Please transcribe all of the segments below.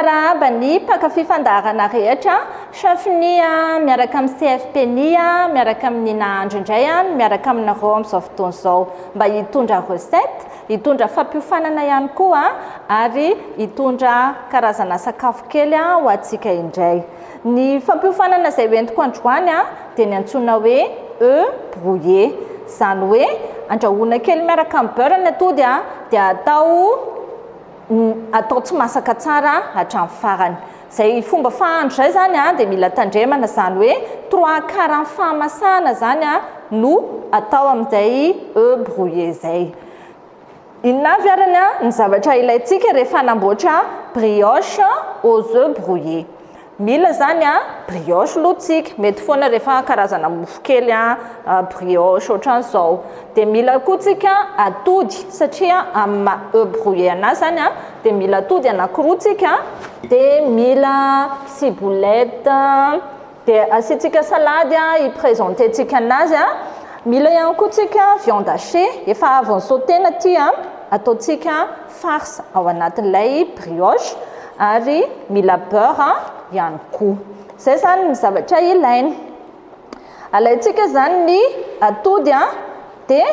Miarahaba ny mpankafy fandaharana rehetra, Chef Nia miaraka amin'ny CFP Nia miaraka amin'ny nahandro indray no miaraka aminareo amin'izao fotoana izao mba hitondra recette, hitondra fampiofanana ihany koa ary hitondra karazana sakafo kely ho antsika indray. Ny fampiofanana izay hoentiko androany dia ny antsoina hoe œuf brouillé. Izany hoe andrahoina kely miaraka amin'ny beurre ny atody dia atao atao tsy masaka tsara hatramin'ny farany. Izay fomba fahandro izay izany dia mila tandremana, izany hoe 3/4 ny fahamasahana izany no atao amin'izay œuf brouillé izay. Inona avy ary ny zavatra ilaintsika rehefa hanamboatra brioche aux œufs brouillés? Mila izany brioche aloha tsika, mety foana rehefa karazana mofo kely brioche ohatran'izao. Dia mila koa tsika atody satria amin'ny maha œufs brouillés anazy izany dia mila atody anankiroa tsika, dia mila ciboulette, Dia asiantsika salady hi-presenter-tsika anazy. Mila ihany koa tsika viande hachée, efa avy ni-sauter-na ity, ataontsika farce ao anatin'ilay brioche ary mila beurre ihany koa. Izay izany ny zavatra ilaina. Alaintsika izany ny atody dia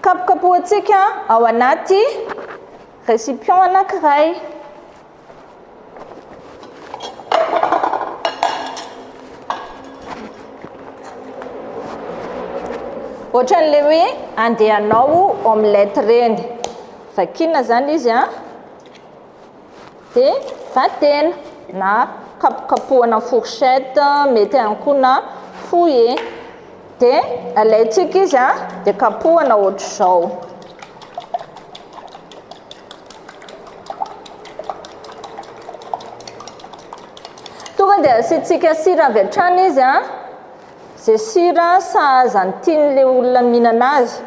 kapokapohantsika ao anaty récipient anankiray. Ohatran'ilay hoe andeha hanao omelette ireny. Vakiana izany izy an, dia batena na kapokapohana fourchette, mety ihany koa na fouet. Dia alaintsika izy an, dia kapohana ohatr'izao. Tonga dia asiantsika sira avy hatrany izy an, izay sira sahaza ny tian'ilay olona mihinana azy.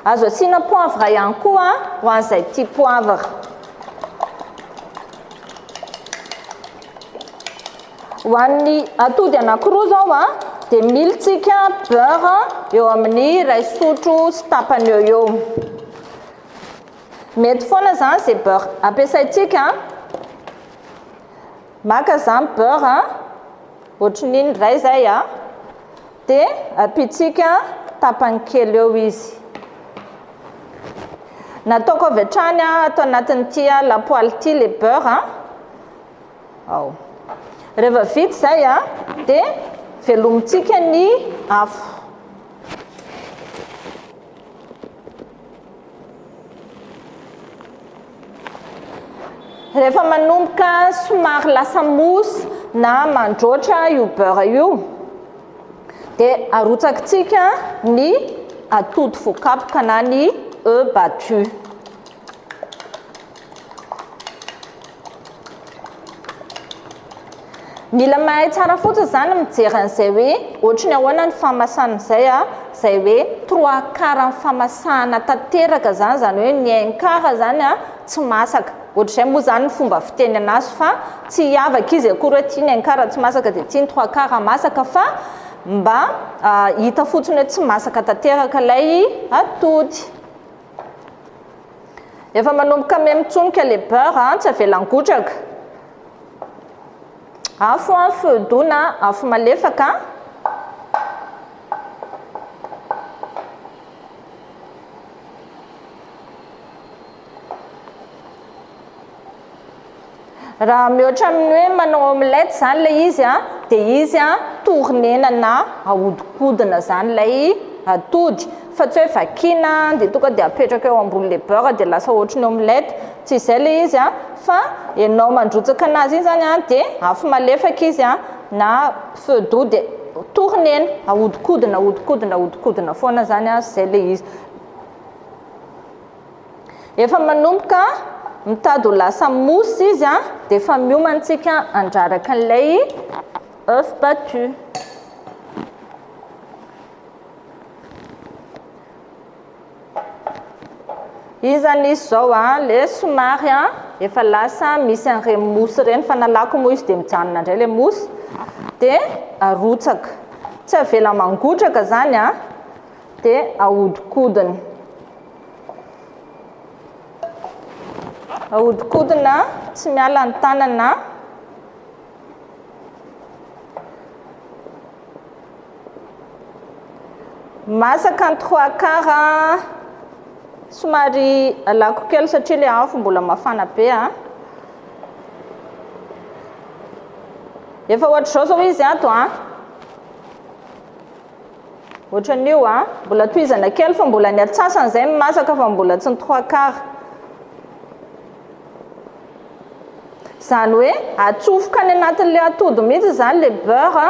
Azo asiana poivre ihany koa ho an'izay tia poivre. Ho an'ny atody anankiroa izao an, dia militsika beurre eo amin'ny iray sotro sy tapany eo eo. Mety foana izany izay beurre ampiasaintsika an. Maka izany beurre an, ohatran'iny iray izay an, dia ampiantsika tapany kely eo izy. Nataoko avy hatrany ato anatin'ity lapoaly ity ilay beurre an. Ao. Rehefa vita izay an, dia velomintsika ny afo. Rehefa manomboka somary lasa mousse na mandroatra io beurre io dia arotsakitsika ny atody voakapoka na ny œuf battu. Mila mahay tsara fotsiny izany mijery an'izay hoe ohatry ny ahoana ny fahamasahana izay a, izay hoe 3/4 ny fahamasahana tanteraka izany, izany hoe ny un quart izany a tsy masaka. Ohatr'izay moa izany ny fomba fiteny anazy fa tsy hiavaka izy akory hoe ity ny un quart tsy masaka dia ity ny 3/4 masaka fa mba hita fotsiny hoe tsy masaka tanteraka ilay atody. Efa manomboka miha mitsonika le beurre an, tsy avela hangotraka. Afo an, feu doux na afo malefaka. Raha mihoatra amin'ny hoe manao omelette izany ilay izy an, dia izy an tournena na ahodikodina izany ilay atody fa tsy hoe vakiana dia tonga dia apetraka eo ambonin'ilay beurre dia lasa ohatry ny omelette, tsy izay ilay izy an, fa ianao mandrotsaka anazy iny izany an dia afo malefaka izy an na feu doux dia tournena, ahodikodina, ahodikodina, ahodikodina foana izany an, izay ilay izy. Efa manomboka mitady ho lasa mousse izy an, dia efa miomana tsika handraraka an'ilay œuf battu. Iny zany izy izao an, le somary an, efa lasa misy an'ireny mousse ireny, fa nalako moa izy dia mijanona indray ilay mousse, dia arotsaka. Tsy avela mangotraka zany an, dia ahodikodina. Ahodikodina tsy miala ny tanana. Masaka ny 3/4, somary alako kely satria ilay afo mbola mafana be a. Efa ohatr'izao zao izy ato a. Ohatran'io a. Mbola tohizana kely fa mbola ny atsasany izay no masaka fa mbola tsy ny 3/4. Izany hoe atsofoka any anatin'ilay atody mihitsy izany ilay beurre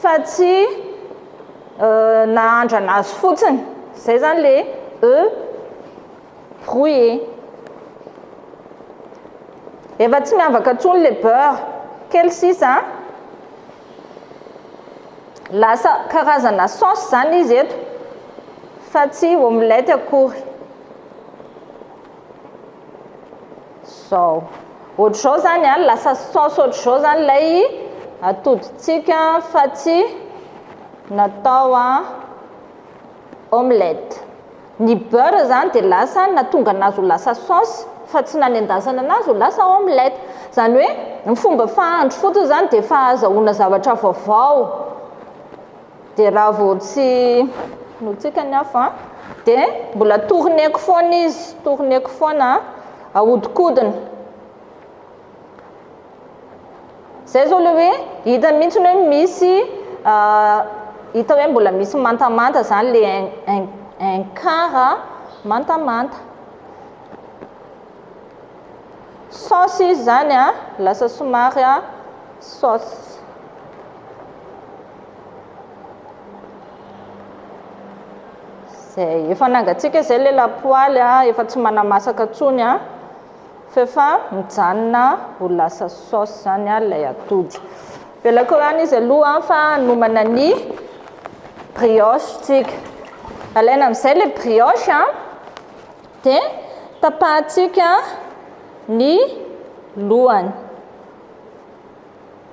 fa tsy nahandrana azy fotsiny. Izay izany ilay œuf brouillé. Efa tsy miavaka intsony ilay beurre. Kely sisa. Lasa karazana sauce izany izy eto fa tsy omelette akory. Zao. Ohatr'izao izany an, lasa sauce ohatr'izao izany ilay atodintsika fa tsy natao omelette. Ny beurre izany dia lasa nahatonga anazy ho lasa sauce fa tsy nanendasana anazy ho lasa omelette. Izany hoe ny fomba fahandro fotsiny izany dia efa ahazahoana zavatra vaovao. Dia raha vao tsy notsika ny afo an, dia mbola tourneko foana izy, tourneko foana, ahodikodina. Zay zao le hoe hita mihitsy hoe misy hita hoe mbola misy mantamanta zany le un quart mantamanta. Sauce izy zany a, lasa somary sauce. Zay, efa nangatsiaka zay le lapoaly a, efa tsy manamasaka intsony a. F'efa mijanona ho lasa sauce zany ilay atody. Avelako eo ihany izy aloha fa hanomana ny brioche tsika. Alaina amin'izay ilay brioche a, dia tapahantsika ny lohany.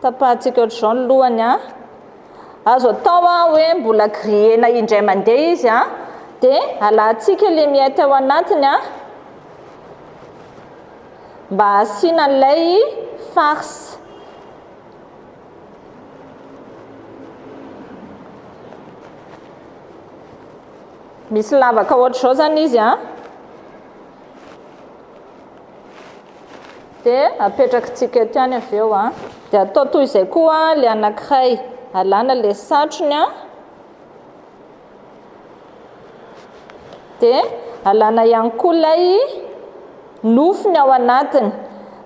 Tapahantsika ohatr'izao ny lohany a. Azo atao hoe mbola grillena indray mandeha izy a, dia alantsika ilay miettes ao anatiny a, mba hasiana an'ilay farce. Misy lavaka ohatr'izao zany izy a. Dia apetrakitsika eto ihany avy eo a. Dia atao toy izay koa ilay anankiray. Alana ilay satrony a. Dia alana ihany koa ilay nofony ao anatiny.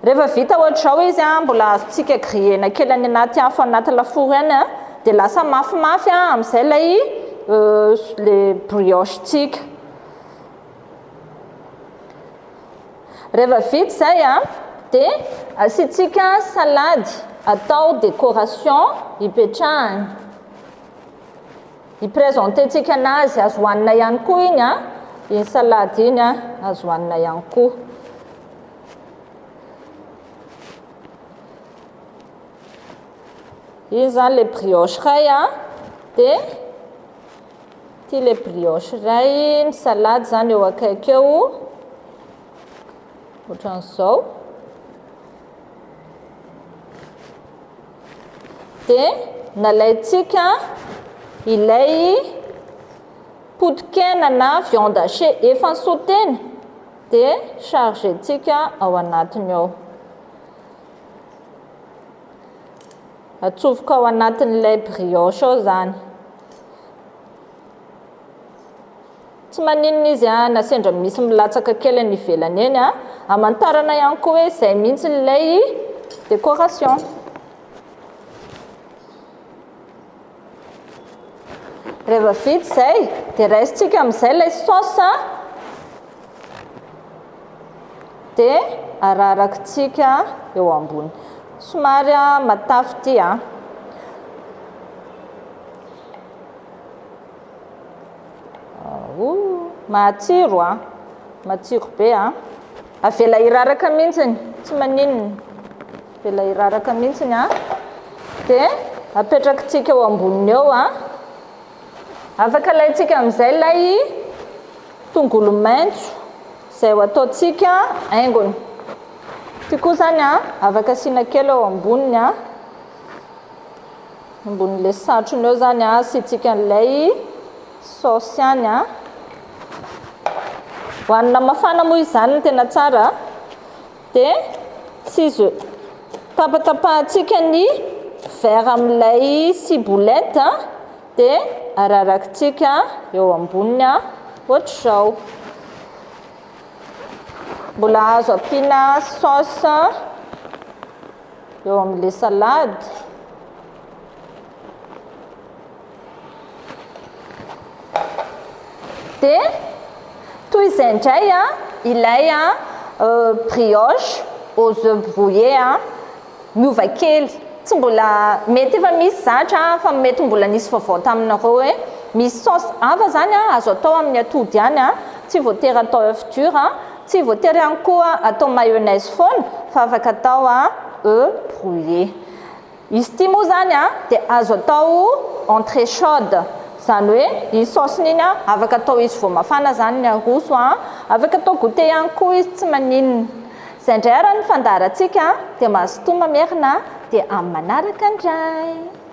Rehefa vita ohatr'izao izy a, mbola azontsika grillena kely any anaty afo anaty lafaoro ihany a, dia lasa mafimafy a amin'izay ilay ilay brioche-tsika. Rehefa vita izay a, dia asiantsika salady atao décoration hipetrahany. Hi-présenter-tsika anazy, azo hohanina ihany koa iny a, iny salady iny a, azo hohanina ihany koa. Iny izany ilay brioche iray a, dia ity ilay brioche iray, ny salady izany eo akaiky eo, ohatran'izao. Dia nalaintsika ilay potikena na viande hachée efa nisautena dia charger-ntsika ao anatiny ao. Atsofoka ao anatin'ilay brioche ao izany. Tsy maninona izy a, na sendra misy milatsaka kely any ivelany eny a, amantarana ihany koa hoe izay mihitsy ilay décoration. Rehefa vita izay dia raisintsika amin'izay ilay sauce dia ararakintsika eo ambony. Somary matafy ity a. Matsiro a, matsiro be a. Avela hiraraka mihitsiny, tsy maninona. Avela hiraraka mihitsiny a. Dia apetrakitsika eo amboniny eo a. Afaka alaintsika amin'izay ilay tongolo maitso izay ho ataontsika haingony. Ity koa izany a, afaka asiana kely eo amboniny a. Ambonin'ilay satrony eo izany a, asiantsika an'ilay saosy ihany a. Hohanina mafana moa izany no tena tsara. Dia six œufs. Tapatapahantsika ny verre amin'ilay ciboulette dia ararakintsika eo amboniny ohatr'izao. Mbola azo ampiana sauce eo amin'ilay salade. Dia toy izay indray ilay brioche aux œufs brouillés miova kely. Tsy mbola, mety efa misy zatra fa mety mbola nisy vaovao taminareo hoe misy sauce hafa izany azo atao amin'ny atody ihany, tsy voatery atao œuf dur, tsy voatery ihany koa atao mayonnaise foana fa afaka atao œuf brouillé. Izy ity moa izany dia azo atao entrée chaude, izany hoe iny sauce-ny iny afaka atao izy vao mafana izany ny aroso, afaka atao goûter ihany koa izy tsy maninona. Izay indray ary ny fandaharantsika dia mazotoa mamerina dia amin'ny manaraka indray.